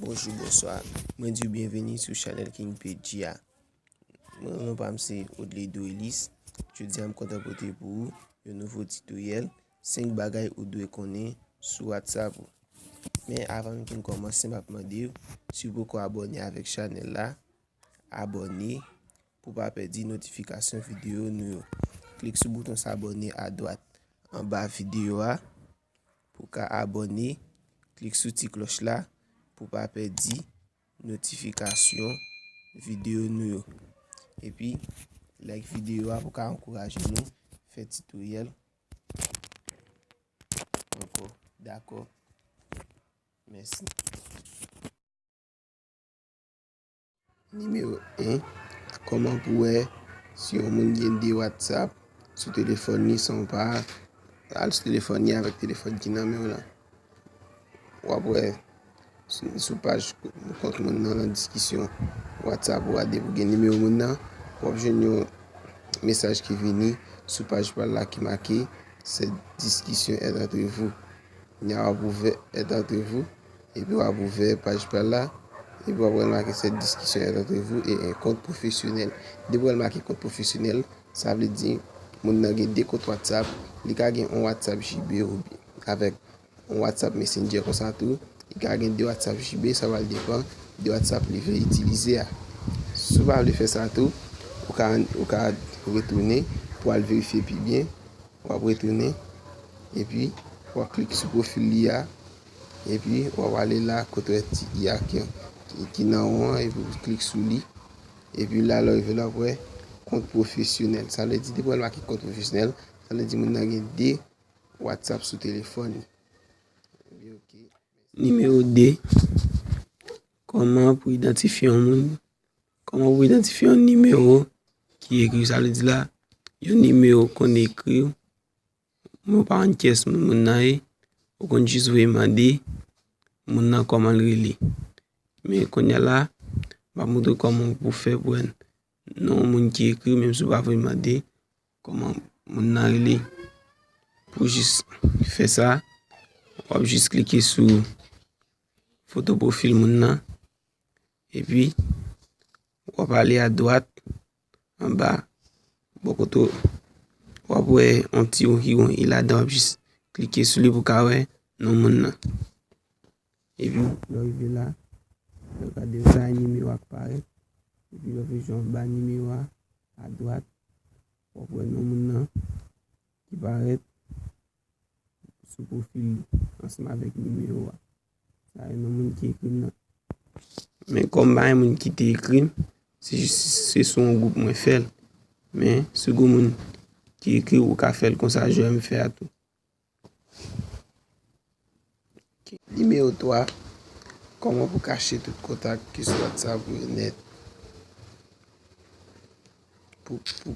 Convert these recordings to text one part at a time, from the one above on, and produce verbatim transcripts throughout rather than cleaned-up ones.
Bonjou, bonswa. Mwen di w byenveni sou chanèl King P G a. Mwen, non pa m se Odledo Elis. Jodi a, m kontan pote pou ou yon nouvo titoryèl, senk bagay ou dwe konnen sou WhatsApp ou. Men avan m fin kòmanse, m ap mande w, si w poko abòne avèk chanèl la, abòne pou w pa pèdi notifikasyon videyo nou yo. Klik sou bouton s'abonner adwat anba videyo a pou w ka abòne. Klik sou ti klòch la pou w pa pèdi notifikasyon videyo nou yo. Epi, like videyo a pou w ka ankouraje nou fè titoryèl ankò. Dakò? Mèsi. Nimewo en, kòman pou w wè si yon moun gen de WhatsApp sou telefòn li san w pa al sou telefòn li avèk telefòn ki nan men w lan? W ap wè sou, sou paj kont moun nan, nan diskisyon WhatsApp ou a, depi w gen nimewo moun nan, w ap jwenn yon mesaj ki vini sou paj pa l la ki make: Cette discussion est entre vous. Kounye a w ap ouvè est entre vous, epi w ap ouvè paj pa l la, epi w ap wè l make: Cette discussion est entre vous et un compte professionnel. Depi w wè l make kont pwofesyonèl, sa vle di moun nan gen de kont WhatsApp, li ka gen yon WhatsApp J B oubyen avèk yon WhatsApp Messenger konsa tou, li ka gen de WhatsApp J B, sa pral depann de WhatsApp li vle itilize a. Si w pa vle fè sa tou, ou ka, ou ka retounen pou al verifye pi byen. W ap retounen, epi w ap klik sou pwofil li a, epi w ap ale la kote w wè ti i a ki, ki, ki nan won an, epi w klik sou li. Epi la, lè w rive la, w ap wè kont pwofesyonèl. Sa vle di, depi w wè l make kont pwofesyonèl, sa vle di moun nan gen de WhatsApp sou telefòn li. Epi, ok. Nimewo de, kòman pou idantifye yon moun? Kòman pou idantifye yon nimewo ki ekri? Sa vle di la, yon nimewo konn ekri, men w pa konn kiyès moun, moun nan ye, ou konn jis voye mande moun nan kòman l rele. Men kounye a la, m ap montre kòman pou fè pou wè non moun ki ekri, menm si w pa voye mande kòman moun nan rele. Pou jis fè sa, w ap jis klike sou foto pwofil moun nan, epi w ap ale adwat, anba, bò kote w ap wè yon ti won ki gen yon i ladan, w ap jis klike sou li pou w ka wè non moun nan. Epi, lè w rive la, lè w gade w la, nimewo a k parèt. Epi, lè w vin jwenn anba nimewo a, adwat, w ap wè non moun nan ki parèt sou pwofil li, ansanm avèk nimewo a. Sa e non moun ki ekri m nan. Men kòm pa gen moun ki te ekri m, se jis, se sou yon gwoup mwen fè l. Men, si gen moun ki ekri w, ou ka fè l konsa, jan m fè a tou. Nimewo twa, kòman pou kache tout kontak ki sou WhatsApp ou yo nèt? Pou, pou,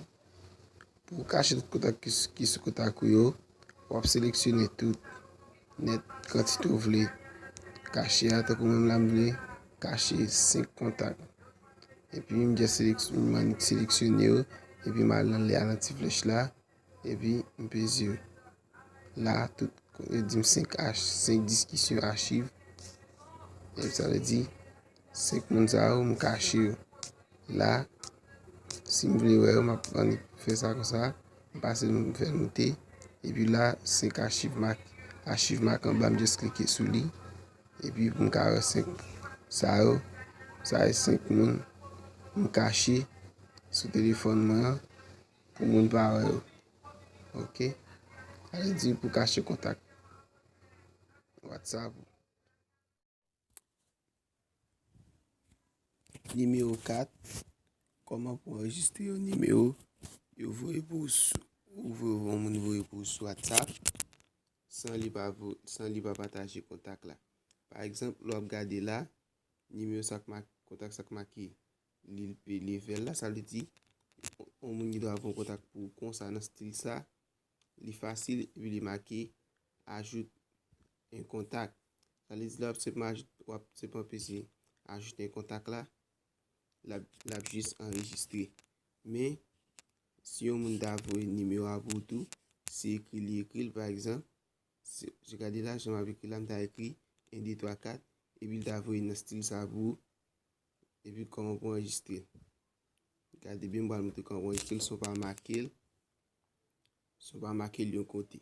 pou kache tout kontak ki, s- ki sou kontak ou yo, w ap seleksyone tout nèt kantite w vle kache a. Tankou mwen menm la, m vle kache senk kontak. Epi m just seleks- m annik seleksyone yo, epi m al anlè a nan ti flèch la, epi m peze yo. La, tout, yo di m senk ach- senk diskisyon achiv. Epi sa vle di, senk moun sa yo, m kache yo. La, si m vle wè yo, m ap annik fè sa konsa. M pase, m fè l moute. Epi la, senk achiv mak, achiv mak anba, m just klike sou li. Epi pou m ka wè senk sa yo, sa e senk moun m kache sou telefòn mwen an pou moun pa wè yo. Ok? Sa vle di pou kache kontak WhatsApp ou. Nimewo kat, kòman pou anrejistre yon nimewo yo voye pou ou sou, ou voye, yon moun voye pou ou sou WhatsApp san li pa vo- san li pa pataje kontak la. Pa egzanp, lè w ap gade la, nimewo sa k mak- kontak sa k make li l pe level la, sa vle di yon moun gen dwa voye yon kontak pou ou konsa nan stil sa, li fasil epi li make ajoute un contact. Sa vle di la w ap senpman ajoute, w ap senpman peze ajoute un contact la, l ap, l ap jis anrejistre. Men, si yon moun ta voye nimewo a pou ou tou, se ekri li ekri l, pa egzanp, se, se gade la, jan m ap ekri la, m ta ekri en de twa kat, epi l ta voye nan stil sa pou ou, epi kòman pou anrejistre l. Gade byen, m pral montre kòman pou anrejistre l san w pa make l, san w pa make l yon kote.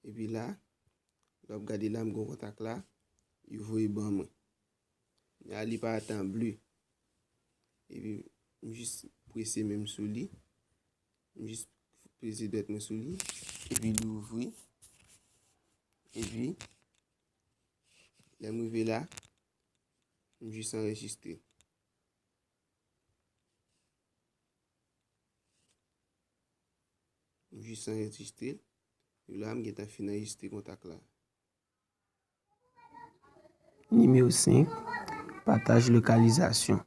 Epi la, lè w ap gade la, m gen yon kontak la, yo voye ban mwen. La, li parèt an ble. Epi, m jis prese men m sou li. M jis peze dwèt mwen sou li. Epi, li ouvri. Epi, lè m rive la, m jis anrejistre. M jis anrejistre. Epi la, m gentan fin anrejistre kontak la. Nimewo senk, pataj lokalizasyon.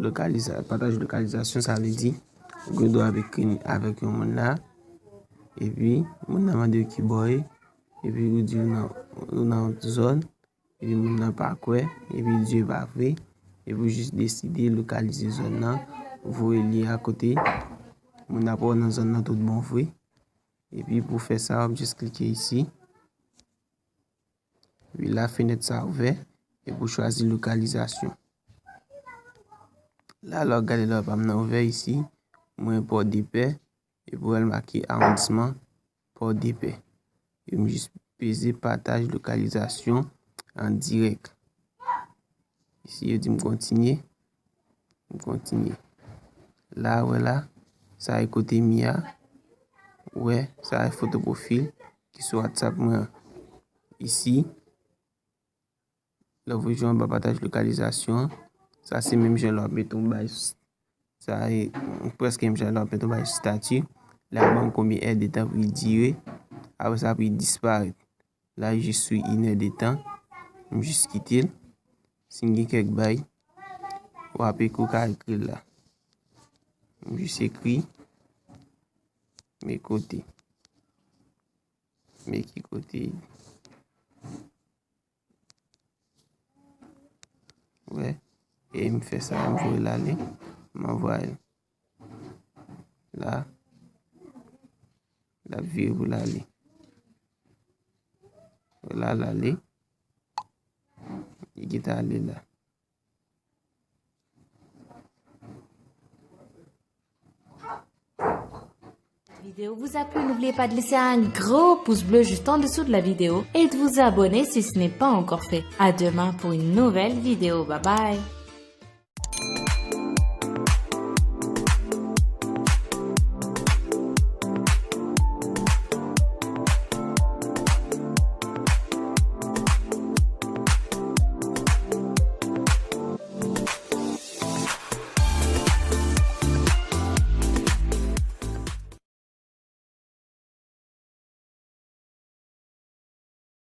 Lokaliza-, pataj lokalizasyon, sa vle di, ou gen dwa ap ekri avèk yon moun la, epi moun nan mande w ki bò w ye, epi ou di ou nan, ou nan yon zòn, epi moun nan pa kwè, epi l di w e pa vre, epi ou jis deside lokalize zòn nan, voye li a kote moun nan ap wè w nan zòn nan tout bon vre. Epi pou fè sa, w ap jis klike isi. Epi la, fenèt sa ouvè, epi w chwazi lokalizasyon. La, lè w gade lè pa m nan ouvè isi, mwen Pòdepè, epi w wè l make awondisman Pòdepè. Epi m jis peze pataj lokalizasyon an dirèk. Isi, yo di m kontinye. M kontinye. La, wè la, sa e kote m ye a. Wè, sa e foto pwofil ki sou WhatsApp mwen an. Isi, lè w voye anba pataj lokalizasyon, sa se menm jan lè w ap mete yon bay, sa e prèske menm jan lè w ap mete yon bay sou estati. La, ban m konbyen èdtan pou li dire. Apre sa, pou li disparèt. La, jis sou inèdtan, m jis kite l. Si n gen kèk bay, w ap ekri, w ka ekri l la. M jis ekri, men kote. Men ki kote. Wè, e m fè sa, m voye l ale, m anvwaye l. La, l ap vire pou l ale. Wè la, l ale. Li gentan ale la. Vidéo vous a plu, n'oubliez pas de laisser un gros pouce bleu juste en dessous de la vidéo et de vous abonner si ce n'est pas encore fait. À demain pour une nouvelle vidéo. Bye bye.